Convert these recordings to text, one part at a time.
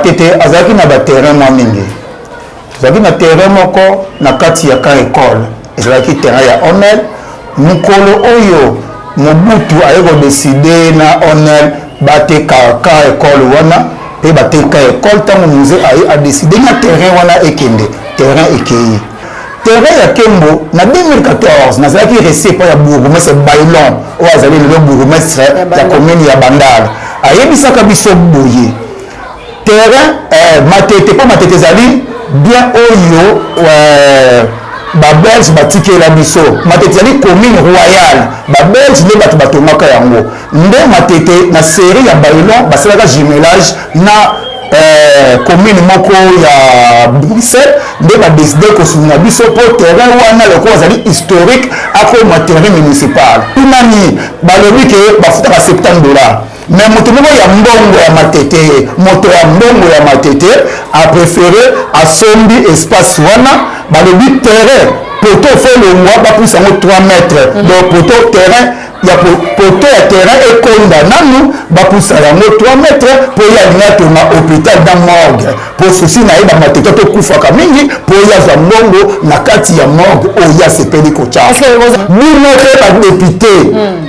Matete azalaki na baterrain mwa mingi. Tozalaki na terrain moko na kati ya camp école, ezalaki terrain ya Onel. Mokolo oyo Mobutu aye kodeside na Onel bateka camp école wana, mpe bateka école. Ntango Mzee aye adeside na terrain wana ekende, terrain ekei. Terrain ya Kembo na 2014 nazalaki rese epai ya bourgmestre Bailon oyo azali lelo bourgmestre ya commune ya Bandal. Ayebisaka biso boye terrain Matete, mpo Matete ezali bien oyo babelge batikela biso. Matete ezali commune royale, babelge nde bato batongaka yango. Nde Matete na série ya Bailon basalaka jumelage na commune moko ya Bruxelles, nde badeside kosunga biso mpo terrain wana lokola azali historique akoma terrain municipal. Tunani balobi ke bafutaka 70 $, mais moto moko ya mbongo ya Matete, moto ya mbongo ya Matete apréféré asombi espace wana. Balobi terrain poto fo elongwa, bapusa yango 3 mètres. Donc poto terrain ya poto ya terrain ekonda nanu, bapusa yango 3 mètres mpo ye alingi atonga hôpital na morgue, mpo susi na ye bamatete tokufaka mingi, mpo ye azwa mbongo na kati ya morgue oyo ye asepeli kotya. Bino mpe badéputé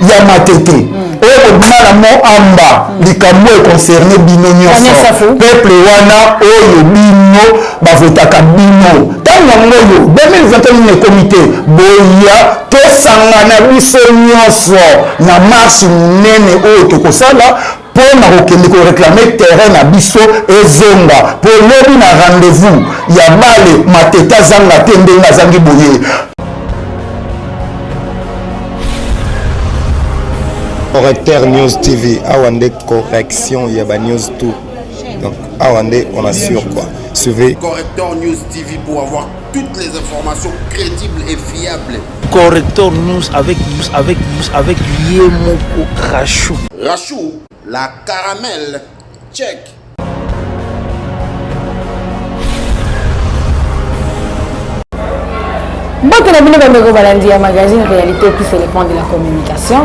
ya Matete oyo kobima na mo amba, likambo econcerne bino nyonso, peuple wana oyo bino bavotaka bino. Ntango yango oyo 2021 nini ekomi te, boya tosangana biso nyonso na marche monene oyo tokosala mpo na kokende koréclamer terrain na biso ezonga, mpo lobi na rendez-vous ya bale Matete azanga te ndenge azangi boye. Correcteur News TV, awa nde correction ya ba news tout. Donc awa nde on assure quoi. Suivez Correcteur News TV pour avoir toutes les informations crédibles et fiables. Correcteur News avec Yemoko Rachou. Rachou, la caramel, check. Mbote na bino bandeko balandi ya magazine Réalité plus éléphant de la communication.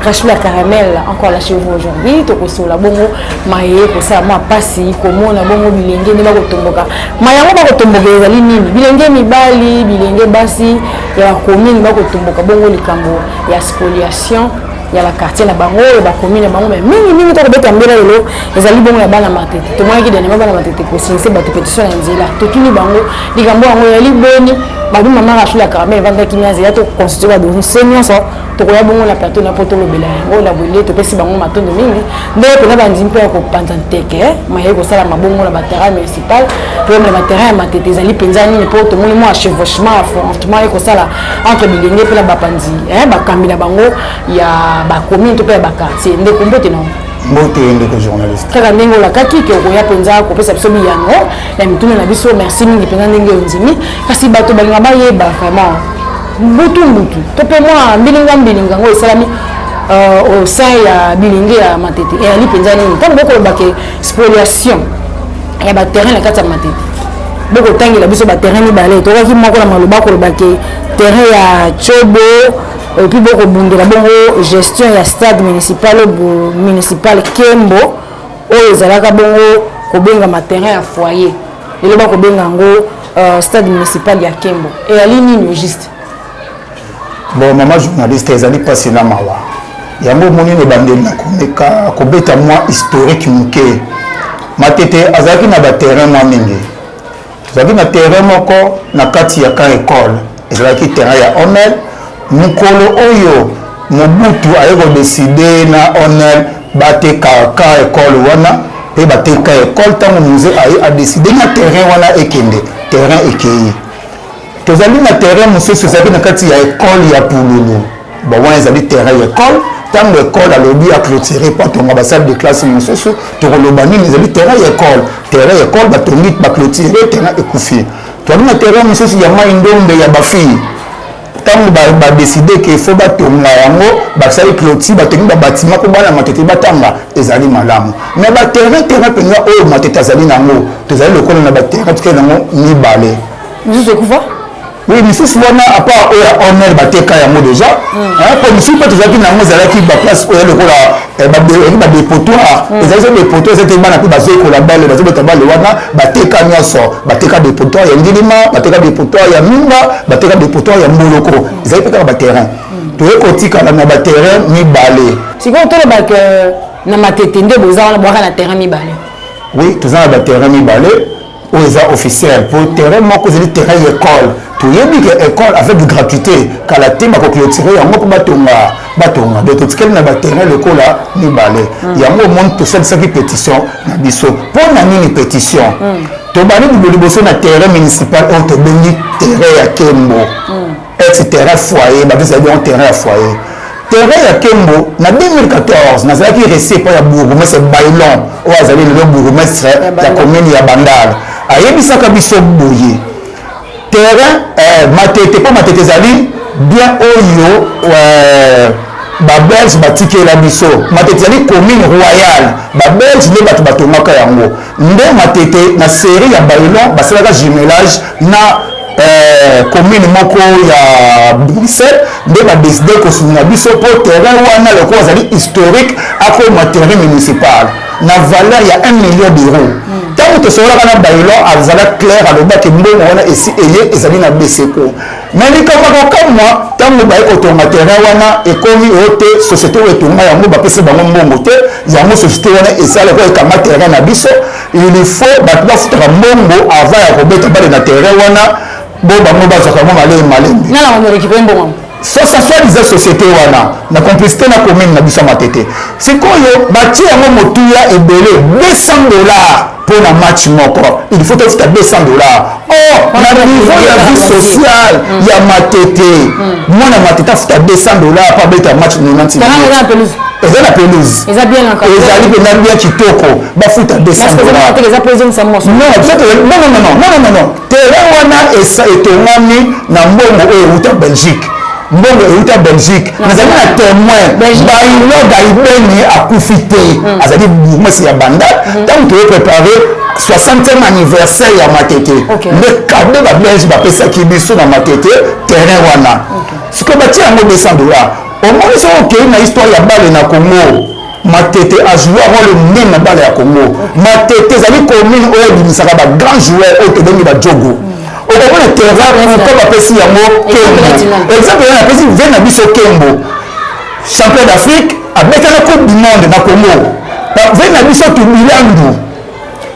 Rachou la caramel encore là chez vous aujourd'hui. Tokosola bongo maye kosala mwa pasi komona bongo bilenge nde bakotomboka. Ma yango bakotomboka ezali nini? Bilenge mibali, bilenge basi ya bacommune bakotomboka bongo likambo ya spoliation ya baquartier na bango, ya bacommune na bango. Mais mingimingi tokobeta mbela lelo ezali bongo ya bana Matete. Tomonaki dernièrement bana Matete kosinise bato pétition na nzela. Totuni bango likambo yango ezali boni. Babi mama Rachou la caramel evandaki na nzela, toconstitue badossier nyonso, tokoya bongo na plateau na mpo tolobela yango na boye. Topesi bango matondo mingi ndenge mpena bandimi mpe ya kopanza nteke maye kosala mabongo na baterrain municipal mpe na baterrain ya Matete. Ezali mpenza nini? Mpo tomoni mwa chevauchement, affrontement ekosala entre bilenge mpe na bapanzi, bakambi na bango ya bacommune to mpe ya baquartier. Ndeko, mbote na Mbote, ndeko journaliste. Kaka ndenge olakaki ke okoya mpenza kopesa biso biyano na mituna na biso, merci mingi mpenza ndenge ondimi. Kasi bato balinga bayeba vraiment mbutu mbutu to mpe mwa mbilinga mbilinga yango esalami au sein ya bilenge ya Matete eyali mpenza nini? Ntango bokoloba ke spoliation ya baterrain na kati ya Matete, bokotangela biso baterrain mibale. Tokaki moko na maloba koloba ke terrain ya Tsobo, et puis bokobundela bongo gestion ya stade municipal Kembo oyo ezalaka bongo kobengama terrain ya foyer, lelo bakobenga yango stade municipal ya Kembo. Eyali nini juste? Bon, mama journaliste, ezali mpasi na mawa. Yango omoni na ebandeli na komeka kobeta mwa historique moke. Matete azalaki na baterrain mwa mingi. Tozalaki na terrain moko na kati ya camp école, ezalaki terrain ya Onel. Mokolo oyo Mobutu aye kodeside na Onel bateka camp école wana, mpe bateka école. Ntango Mzee aye adeside na terrain wana ekende, terrain ekei. Tozali na terrain mosusu ezalaki na kati ya ekole ya Pululu. Bon, wana ezali terrain ya ekole. Ntango ekole alobi aclôture mpo atonga basalle de classe mosusu, tokoloba nini? Ezali terrain ya ekole. Terrain ya ekole batongi, baclôture, terrain ekufi. Tozali na terrain mosusu ya Mai Ndombe ya bafille. Ntango badeside ke fo batonga yango, basali clôture, batongi babatima mpo bana Matete batanga, ezali malamu. Mais baterrain, terrain mpenza oyo Matete azali nango, tozali lokola na baterrain tikali nango mibale. Mosusu ekufa. Oui, misusu wana à part oyo ya honneur bateka yango déjà. Mpo misusu mpe tozalaki na yango, ezalaki baplace oyo lokola badépotoir. Ezalaki so dépotoir eza te, bana mpe bazoyekola bale, bazobeta bale wana. Bateka nyonso, bateka dépotoir ya Ngilima, bateka dépotoir ya Minga, bateka dépotoir ya Mboloko. Ezali mpe kaka baterrain. Toye kotikala na baterrain mibale. Sikoyo tolobaka na Matete nde boza wana, bwaka na terrain mibale? Oui, toza na baterrain mibale oyo eza officiel, po terrain moko ezali terrain ya école. Toyebi ke école avec gratuité, kala te bakoclôturer yango mpo batonga, batonga. Donc totikali na baterrain lokola mibale. Yango omoni tosalisaki pétition na biso. Mpo na nini pétition? Tobandi liboso na terrain municipal oyo tobengi terrain ya Kembo, ex terrain foyer. Bapesaki yango terrain ya foyer, terrain ya Kembo. Na 2014 nazalaki reçu epai ya bourgmestre Bailon, oyo azali lelo bourgmestre ya commune ya Bandal. Ayebisaka biso boye: terrain Matete, mpo Matete ezali bien oyo babelge batikela biso. Matete ezali commune royale, babelge nde bato batongaka yango. Nde Matete na série ya Bailon basalaka jumelage na commune moko ya Bruxelles, nde badécider kosunga biso mpo terrain wana, lokola azali historique, akoma terrain municipal na valeur ya 1 million d'euros. Ntango tosololaka na Bailon, azala clair, alobaki mbongo wana esi eye, ezali na BCECO. Mais likambo kokamwa, ntango baye kotonga terrain wana, ekomi oyo te, société oyo etonga yango bapesi bango mbongo te. Yango société wana esala ko ekanga terrain na biso. Il faut bato bafutaka mbongo avant ya kobeta bale na terrain wana. Bo bango bazwaka yango malembe malembe. Nana bango récupérer mbongo? Soi-disant société wana na complicité na commune na biso ya Matete. Sikoyo batie yango motuya ebele, 200 $ mpo na match moko il faut tofuta 200 $. Or na niveau ya vie sociale ya Matete, mwana Matete afuta 200 $ mpo abeta match 90? Eza na pelouse. Eza bien. Ezali mpenza bien kitoko. Bafuta 200 $? Non, non, non, non, non, non. Terrain wana etongami na mbongo oyo euta Belgique, mbongo euta Belgique. Nazali na témoin, Bailo Gaibeni, akufi te, azali bourgmestre ya Bandal. Ntango toye préparé 60e anniversaire ya Matete, nde cadeau babelge bapesaki biso na Matete terrain wana. Sikoyo batie yango 200 $. Omoni, soki okei na histoire ya bale na Congo, Matete ajoua rôle monene na bale ya Congo. Matete ezali commune oyo ebimisaka bagrand joueur oyo tobengi bajogo. Okomona terrain, pourquoi bapesi yango Kembo? Exemple wana apesi ve na biso Kembo, champion d'Afrique, abetaka Coupe du monde na Congo. Ve na biso Tubilandu,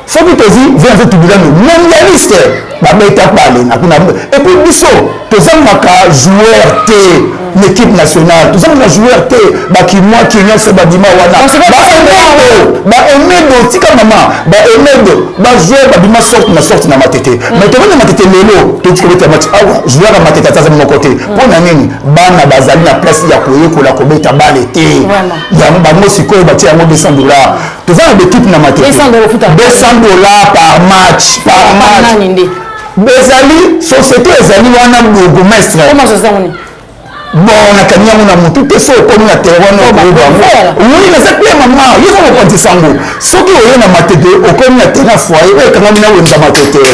soki tozwi ve na biso Tubilandu, mondialiste, babeta bale na kuna. Et puis biso tozangaka joueur te na équipe nationale, tozangaka joueur te. Bakimwaki nyonso babima wana, baemedo, baemedo, tika mama, baemedo, bajoueur babima sorte na sorte na Matete. Mais tomoni Matete lelo totika kobeta match awa, joueur ya Matete ata aza moko te. Mpo na nini? Bana bazali na place ya koyekola kobeta bale te. Yango bango sikoyo batia yango 200 $. Toza na baéquipe na Matete. 200 $ par match, par match. Ezali société ezali wana, bourgmestre. Bon, nakangi yango na motu te. So okomi na terrain wana, okoyeba yango. Oui, naza clair, mama. Yo za mokonzi sango. Soki oye na Matete, okomi na terrain foyer oyo ekangami na wenza Matete,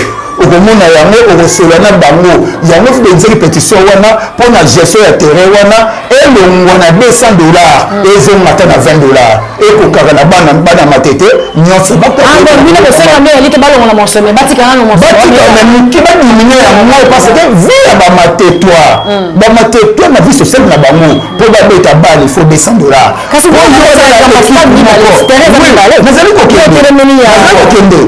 okomona yango, okosola na bango. Yango tobengisaki pétition wana mpo na gestion ya terrain wana elongwa na 200 $ ezonga ata na 20 $, ekokaka na bana, bana Matete nyonso. Batikana moke, badiminuer yango, parce que vie ya bamatetoi, bamatetoi na vie sociale na bango, mpo babeta bale il faut 200 $. Nazali kokende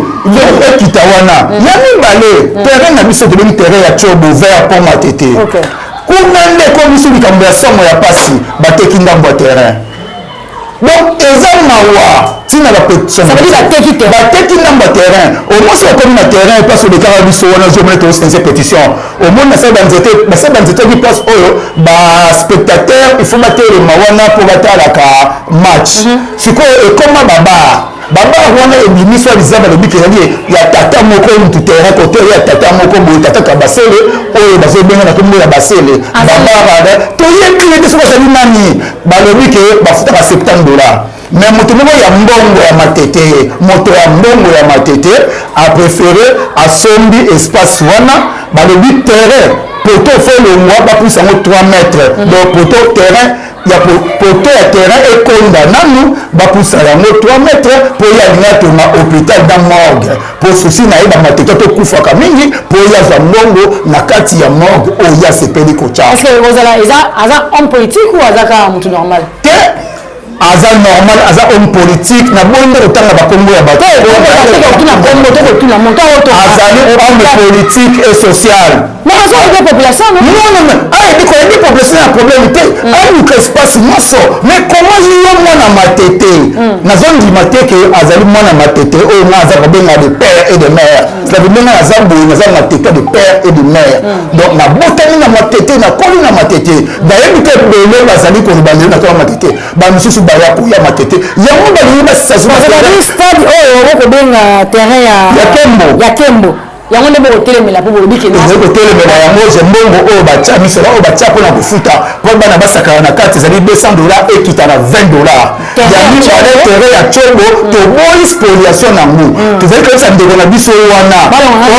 ekita wana ya mibale, terrain na biso tobengi terrain ya Tiobo vert mpo Matete. Kuna nde ekomi likambo ya somo ya pasi, bateki ndambo ya terrain. Donc eza mawa ntina bapétition. Bateki ndambo ya terrain. Omosi okomi na terrain, place olekaka biso wana, ozomona tosense pétition. Omoni basala banzete, basala banzete oki place oyo baspectateur il faut batelema wana mpo batalaka match. Sikoyo ekoma babar, babar wana ebimi. So liza balobi ezali ya tata moko mutu, terrain kote ya tata moko boye, tata Kabasele, oyo bazobenga na kombo ya Basele. Babar toyebi ye te soki azali nani. Balobi ke bafutaka 70 $, mais moto moko ya mbongo ya Matete, moto ya mbongo ya Matete apréféré asombi espace wana. Balobi terrain Poto faut elongwa, bapusa yango 3 mètres. Donc poto terrain ya poto ya terrain ekonda nanu, bapusa yango 3 mètres, mpo ye alingi atonga hôpital na morgue, mpo souci na ye, bamatete tokufaka mingi, mpo ye azwa mbongo na kati ya morgue oyo ye asepeli kotya. Est-ce que ozala eza aza homme politique ou aza kaka mutu normal? Te, aza normal, aza homme politique. Naboyi nde kotanga bakombo ya bato. Tokotuna kombo, tokotuna moto. Azali homme politique et social. Mais aza aider population, non? Non, non, non, ayebi koyebi population ya problème te, aluka espace nyonso. Mais comment yo mwana Matete, nazondima te ke azali mwana Matete oyo nga aza kobenga de père et de mère. C'est-à-dire ndenge naza boye, naza Matete de père et de mère, donc nabotami na Matete, nakoli na Matete. Nayebi te, ebele bazali koloba lelo nakoli na Matete, bamisusu baya koya Matete, yango balingi basasi. Stade oyo okobenga terrain ya Ya Kembo. Ya Kembo, yango nde bokotelemela, mpo bolobi ke Ezali kotelemela yango. Ze mbongo oyo batya, misolo oyo batya mpona kofuta mpo bana basakana na kati, ezali 200 $, ekita na 20 $. Ya mibale, terrain ya Tsobo, toboyi spoliation nango. Tozali koyebisa ndeko na biso wana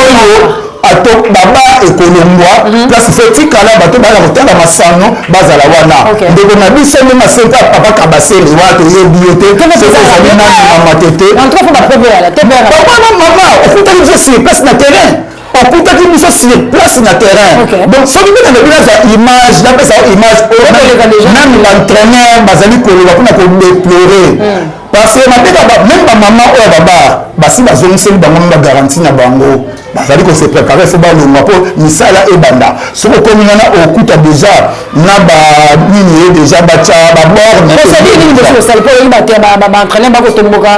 oyo ato baba ekolongwa, place faut etikala, bato baya kotala masano bazala wana. Ndeko na biso ndenge asenga papa Kabasele wana, toyebi ye te soki ozali nani na Matete. Papa na mama, okutaki biso sur place na terrain, okutaki biso sur place na terrain. Donc soki mpe nalobi nazwa image, napesa yo image nani, baentraîneur bazali koloba mpona kodéplorer, parce que nabeka même bamama oyo ya babar, basi bazongiseli bango me bagarantie na bango, bazali kose préparer, faut balongwa mpo misala ebanda. Soki okomi wana, okuta déjà na banini ye déjà batya baborne. Nini bosali mpo oyebi baentraîneur bakotomboka?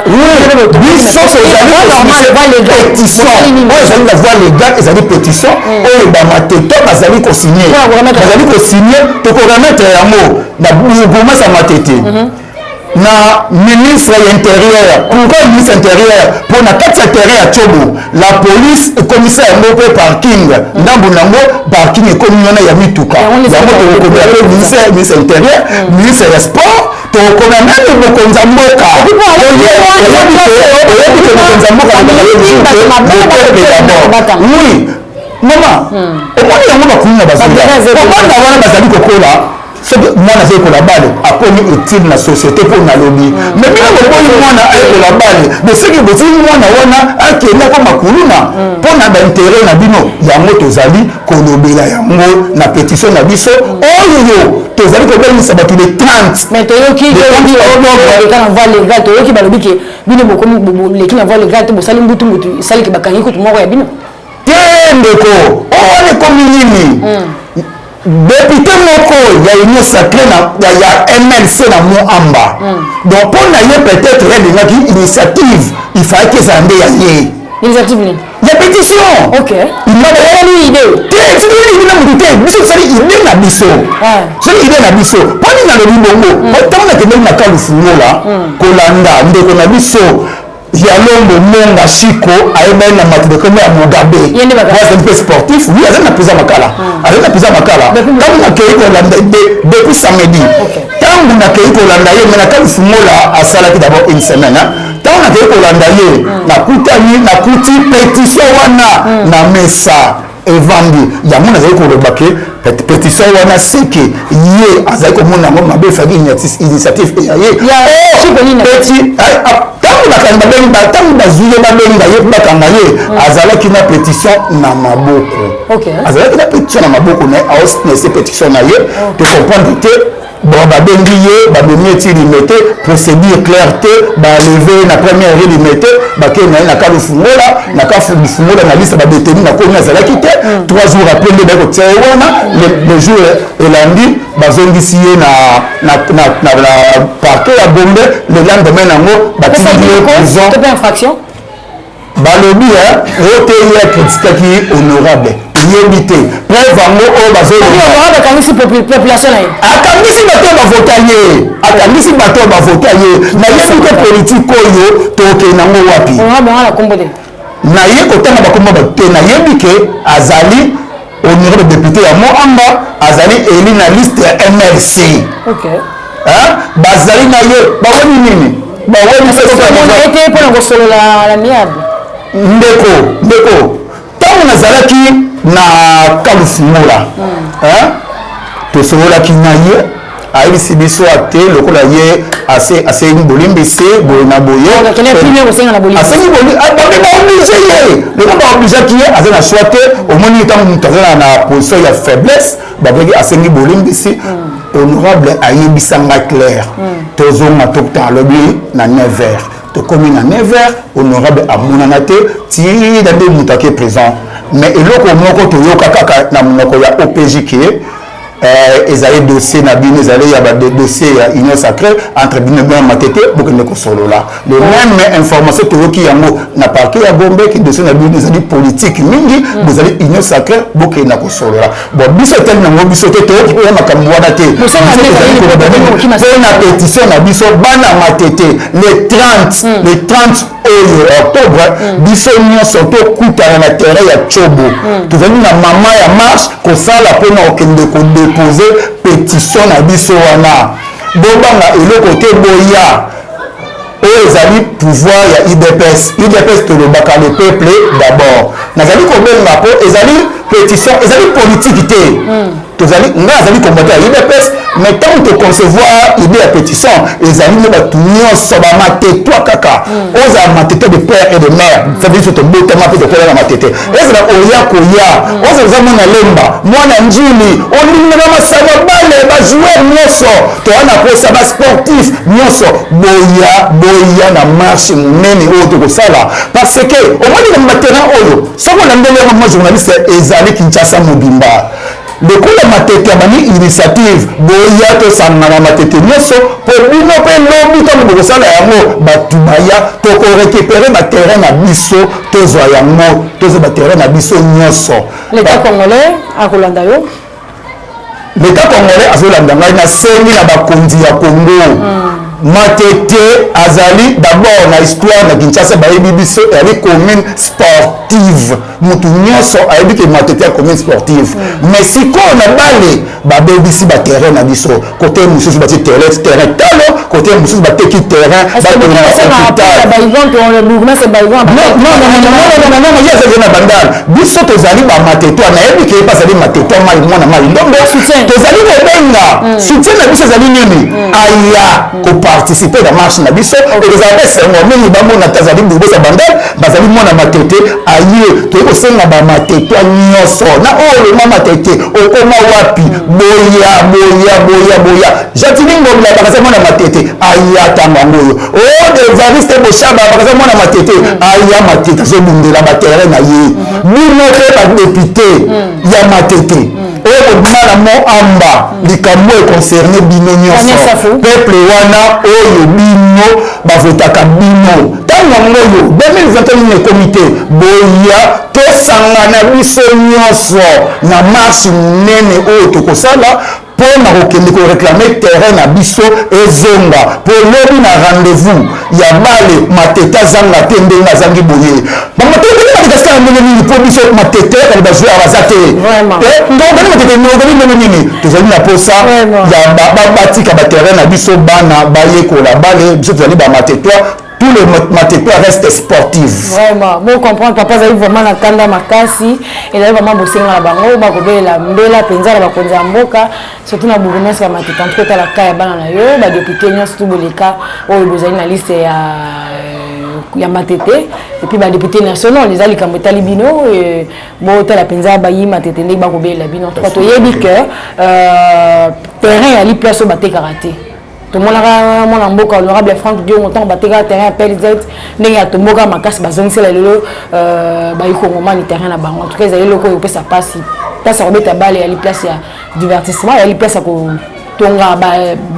Biso tozali pétition oyo ezali na voie légale, ezali pétition oyo bamateto bazali kosigne, bazali kosigne. Tokoremettre yango na bourgmestre ya Matete, na ministre ya Intérieur. Pourquoi ministre intérieur? Mpo na kati ya terrain ya Tsobo, la police ekomisa yango mpe parking, ndambo nango parking ekomi wana ya mituka. Yango tokokomela mpe ministre intérieur, ministre ya sport, tokokomela même mokonzi ya mboka. Oyebi ke mokonzi ya mboka, d'abord, oui mama, omoni yango bakuni na bazoya, bana wana bazali kokola. Soki mwana aza ekola bale, akomi utile na société. Mpo nalobi, mais bino boboyi mwana ayekola bale, mais soki botiki mwana wana akende, akoma kuluna mpo na baintérêt na bino. Yango tozali kolobela yango na pétition na biso oyo tozali kobengisa bato le 30. Mais toyoki na voie légale, toyoki balobi ke bino bokomi leki na voie légale te, bosali mbutu mbutu, esaliki bakangi kutu moko ya bino. Te ndeko, oyo wana ekomi nini? Député moko ya Union sacrée ya MLC na Moamba, donc mpo na ye peut-être alingaki initiative, il fallait ezala nde ya ye. Initiative nini? Ya pétition. Idée. Te, soki idée na motu te, biso tosali idée na biso, soki idée na biso. Mpo nini nalobi bongo? Ntango nakendeki na Kalufungola kolanda ndeko na biso ya Lombo Monga Shiko, ayebani na Matete kombo ya Mugabe, azali mpe sportif, oui, azali na prison Makala, azali na prison Makala. Ntango nakei kolanda depuis samedi, ntango nakei kolanda ye, me na Kalufungola asalaki d'abord une semaine. Ntango nakei kolanda ye, nakutani, nakuti pétition wana na mesa evandi. Yango nazali koloba ke pétition wana, seke ye azali komona yango mabe, efaki initiative eya ye. Ntango bakangi, babengi, ntango bazwi ye, babenga ye, bakanga ye, azalaki na pétition na maboko, azalaki na pétition na maboko na ye, aosigner pétition na ye. Tocomprendre te. Bon, babengi ye, bamemi ye ti Limete, procédure claire te, balever na première ye Limete, bakei na ye na Kalufungola. Na Kalufungola, na liste badétenus na komi azalaki te. 3 jours après nde baye kotia ye wana. Le jour elandi, bazongisi ye na parquet ya Gombe. Le lendemain nango, batindi ye prison. Infraction? Balobi oyo te, ye akritikaki honorable. Yebi te preuve yango oyo. Bazokangisi population na ye. Akangisi bato oyo bavota ye, akangisi bato oyo bavota ye. Nayebi te politike oyo tokokende nango wapi. Naye kotanga bakombo bato te. Nayebi ke azali honorable député ya Moamba, azali élu na liste ya MLC. Bazali na ye, bawoni nini? Bawoni ete mpona kosolola l'amiable. Ndeko, ndeko, ntango nazali Tozalaki na Kalufungola, tosololaki na ye, ayebisi biso ate lokola ye asengi bolimbisi boye na boye, asengi baoblige ye, lokola baobligeaki ye, aza na choix te. Omoni, ntango moto aza na position ya faiblesse, babeki, asengi bolimbisi. Honorable ayebisanga clair, tozonga, tokutana alobi na 9 heures. Tokomi na 9 heures, honorable amonana te tina nde moto ake présent. Mais eloko moko toyoka kaka na monoko ya OPJ ke ezali dossier na bino, ezali ya badossier ya union sacrée entre bino bino Matete, bokende kosolola. Le même information toyoki yango na parquet ya Gombe, ke dossier na bino ezali politique mingi, bozali union sacrée, bokende na kosolola. Bon, biso etali nango biso te, toyoki mpoya makambo wana te. Mpona pétition na biso bana Matete, le 30, le 30 oyo octobre, biso nyonso tokutana na terrain ya Tsobo. Tozali na mama ya marche kosala mpona kokende kodéposer pétition na biso wana. Bobanga eloko te, boya. Oyo ezali pouvoir ya UDPS. UDPS tolobaka le peuple d'abord. Nazali kobenga mpo ezali pétition, ezali politique te. Tozali, ngai azali combattant ya UDPS, mais ntango toconcevoir idée ya pétition, ezali nde bato nyonso bamatetwa kaka, ozala Matete de père et de mère, ça veut dire tobotama mpe tokola na Matete, ezala oya koya, ozala oza mwana Lemba, mwana Njili, olingaka masano bale, bajoueur nyonso toza na posa, basportif nyonso, boya, boya na marche monene oyo tokosala. Parce que omoni na baterrain oyo, soki olandeli yango, mwa journaliste, ezali Kinshasa mobimba. Lokola Matete abandi initiative, boya tosangana Matete nyonso, mpo bino mpe lobi ntango bokosala yango, bato baya, tokorécupérer baterrain na biso, tozwa yango, tozwa baterrain na biso nyonso. L'état congolais akolanda yo? L'état congolais azolanda ngai. Nasengi na bakonzi ya Congo, Matete azali d'abord na histoire na Kinshasa, bayebi biso, ezali commune sportive. Motu nyonso ayebi ke Matete ya commune sportive. Mais sikoyo na bale babebisi baterrain na biso, kote mosusu batie terrain talo, kote mosusu bateki terrain. Ye azali na Bandal, biso tozali bamatetwa. Nayebi ke ye mpe azali Matetwa, mai mwana mai ndombe. Tozali kobenga soutien na biso ezali nini? Aya koparticiper na marche na biso, ekozala mpe esengo mingi bamona te azali bourgmestre ya Bandal, bazali mwana Matete aye. Toyei kosenga bamatetwa nyonso na oyo oloma Matete, okoma wapi, boya, boya, boya, boya. Gentiny Ngobila bakaza mwana Matete, aya ntango yango oyo. O Evariste Boshaba bakaza mwana Matete, aya. Matete azobundela baterrain na ye. Bino mpe badéputé ya Matete oyo kobima na mo amba, likambo econcerne bino nyonso, peuple wana oyo bino bavotaka bino. Ntango yango oyo 2021 nini ekomi te, boya tosangana biso nyonso na marche monene oyo tokosala mpo na kokende koréclamer terrain na biso ezonga, mpo lobi na rendez-vous ya bale, Matete azanga te ndenge azangi boye. Bamatete Madagaskar na ndenge nini? Mpo biso Matete kali bajoueur baza te. Tokokani Matete okani ndenge nini? Tozali na posa ya batika baterrain na biso, bana bayekola bale. Biso tozali bamatetwa, tous les Matetois restent sportifs. Vraiment, bon comprendre, papa azali vraiment na kanda makasi. Ezali vraiment bosenga na bango, bakobelela mbela mpenza na bakonzi ya mboka, surtout na bourgmestre ya Matete. En tout cas, otala ka ya bana na yo, badéputé nyonso tu boleka oyo bozali na liste ya Matete et puis badéputé national, eza likambo etali bino. Botala mpenza bayi Matete ndenge bakobelela bino. En tout cas, toyebi que terrain yali place oyo batekaka te. Tomonaka mwana mboka honorable Frank Diongo, ntango batekaka terrain ya PLZ, ndenge ya tomboka makasi, bazongisela lelo bayi kongomani terrain na bango. En tout cas, ezali eloko oyo opesa mpasi. Place ya kobeta bale yali place ya divertissement, yali place ya kotonga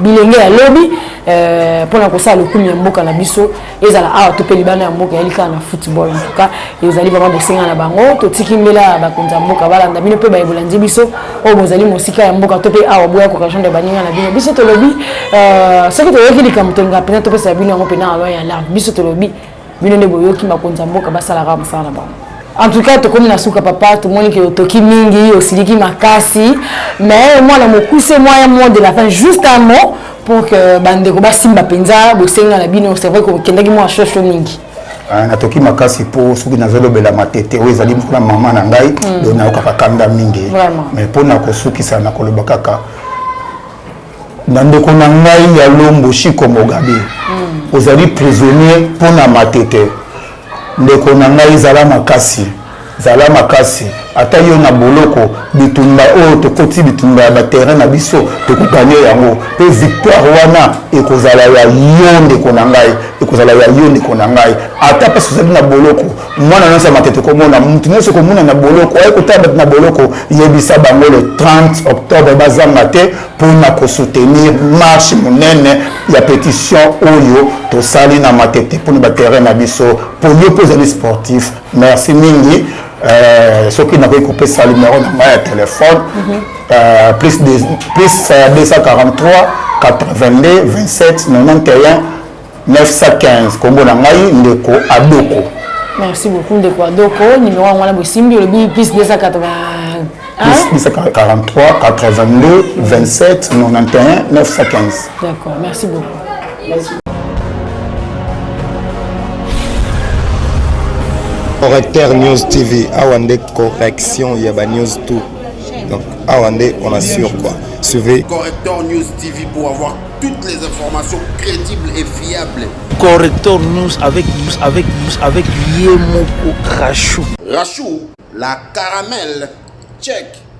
bilenge ya lobi mpona kosala lokumu ya mboka na biso, ezala awa to mpe libanda ya mboka, yali kaka na football. En tout cas, ezali vraiment bosenga na bango. Totiki mbela ya bakonzi ya mboka balanda bino mpe bayebolandi biso oyo bozali mosika ya mboka to mpe awa, boya korejoindre baninga na bino. Biso tolobi, soki toyoki likambo, tolinga mpenza topesa bino yango mpena aloi ya larme. Biso tolobi, bino nde boyoki, bakonzi ya mboka basalaka mosala na bango. En tout cas, tokomi na suka, papa. Tomoni ke otoki mingi, osiliki makasi, mais mwana mokuse, mwa mot de la fin, juste un mot pour que bandeko basimba mpenza bosenga na bino. C'est vrai kokendaki mwa shosho mingi. Ah, natoki makasi mpo soki nazolobela matete oyo ezali mpona mama na ngai mm. donc nayokaka kanda mingi mais mpo na kosukisa nakoloba kaka na ndeko na ngai ya lombo shiko mogabe mm. ozali prisonnier mpo na matete ndeko na ngai zala makasi Zala makasi ata yo na boloko bitumba oyo tokoti bitumba ya ba terrain na biso toko gagner yango pe victoire wana ekozala ya yo ndeko na ngai ekozala ya yo ndeko na ngai ata pasi ozali na boloko mwana nyonso ya matete komona mutu nyonso komona na boloko aye kotala bato na boloko yebisa bango le 30 octobre bazanga te mpona kosoutenir marche monene ya pétition oyo tosali na matete mpona baterrain na biso mpo yo mpe ozali sportif Merci mingi. Euh, soki nakoki kopesa numero na ngai ya telefone mm -hmm. euh, plus, de, plus 243 82 27 91 915 kombo na ngai ndeko adoko merci beaucoup ndeko adoko numero yango wana bosimbi olobi plus 280 plus 243 82 27 91 915 d'accord merci beaucoup merci. Correcteur News TV, awa nde correction ya ba news tout. Donc awa nde on assure quoi. Suivez Correcteur News TV pour avoir toutes les informations crédibles et fiables. Correcteur News avec avec avec Yemoko Rachou. Rachou, la caramel. Check.